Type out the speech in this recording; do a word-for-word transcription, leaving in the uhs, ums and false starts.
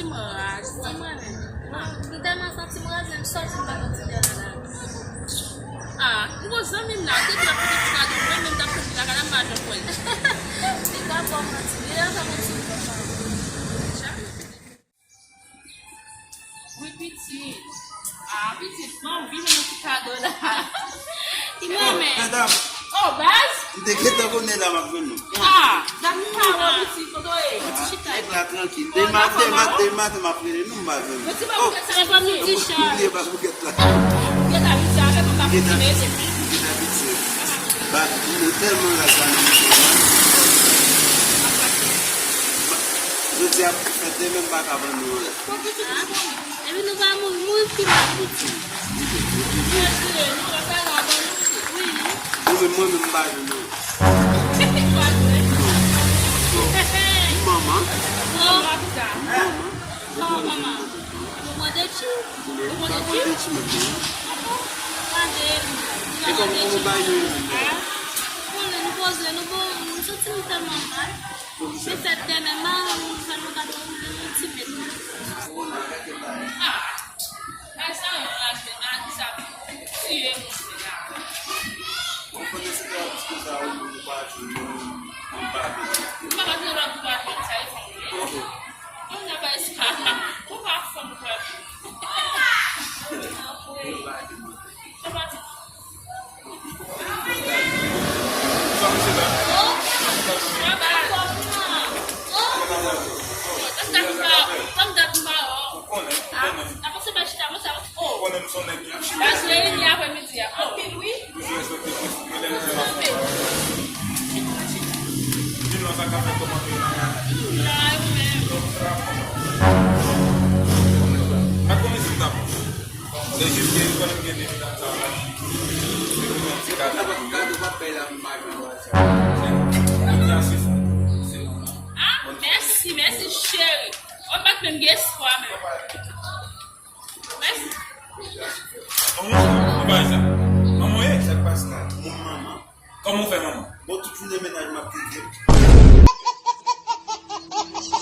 Mwen raje, mwen menm. M tèlman santi m raje, m sòti, m pa kontinye la. Ah, m gon zanmi m la, te di l ap pote ti kado, mwen menm t ap pote ti kado, m pa janm kwè l. Li pa fè w manti, li pa fè w manti. Wi, pitit. Ah, pitit, m anvi jwenn yon ti kado la. Ki mwen menm? Medam. Oh, baz? M te gentan konnen la m ap jwenn nou. Ah, dat m pa wè w, pitit, kote w ye? Pitit chita. Nèg la trankil. Dema, dema, dema, dema, m ap rele nou, m pa jwenn nou. Mwen ti ba boukèt sa, mwen pa mouti chay. Bliye ba boukèt la. Boukèt abitye avè m, m pa abitye. Boukèt abitye. Ba, nou tèlman laj la nan misye. Jodi a, fèt demen, m pa ka vann nou anlè. Epi nou va mouri, mouri pi mal, pitit. Mwen menm, mwen menm, m pa jwenn nou. Manman. Manman. Manman. Ou mande ti. Ou mande ti. Mande. E kòman, kòman bagay yo ye menm? Konnen nou poze, nou bon, nou santi nou tèlman mal. Se fèt demen, m a fè nou kado yon ti bèt. Ah, ay sa yo raje, a ki sa tiye moun se la. Ou konnen se te yon diskou sa ou, ou pa di, nou, nou pa di. M pa di lòt ou pa di, sa e fanm li ye. Mwen nan bay sa. Ou pa fanm ou pa di. Ou pa di. Se jis ke m konnen m gen de medam sa yo la. Se pou yon ti kado. Kado p ap bay la, m pa jwenn bagay sa. Jodi a se fon. Se yon. Ah, mèsi, mèsi, cheri. Ou pa t menm gen espwa, menm. Mèsi. An, mwen pa sa. Manman w ye? Sa k pase la? Moun manman. Kòman w fè, manman? Bon, tout jounen mennaj m ap tete.